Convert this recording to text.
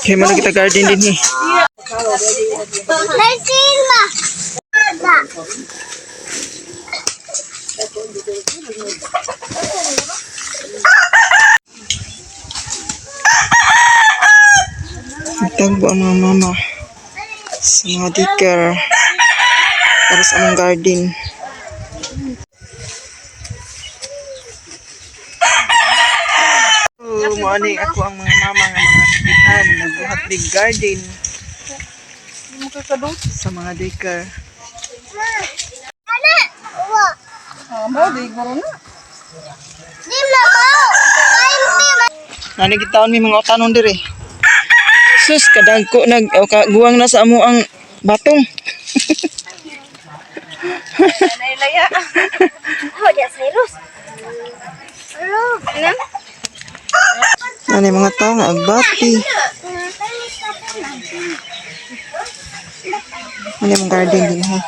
Kay man kita garden din eh. Silma. Nagtagbo ang mga mama sa mga daycare para sa among garden. Oh, mao ni ako ang mga mama nga mga tigihan nagbuhat nig garden sa mga daycare. Ana. Wa. Ah, di guro na. Di mo. Kain di Nani gitaon may mga utanon diri. Sus, kadagko nag o kaguwang na sa amo ang batong. Nailaya. Oh, dia serius. Halo. Nani mga tao nga agbati. Nani mong garden din ha.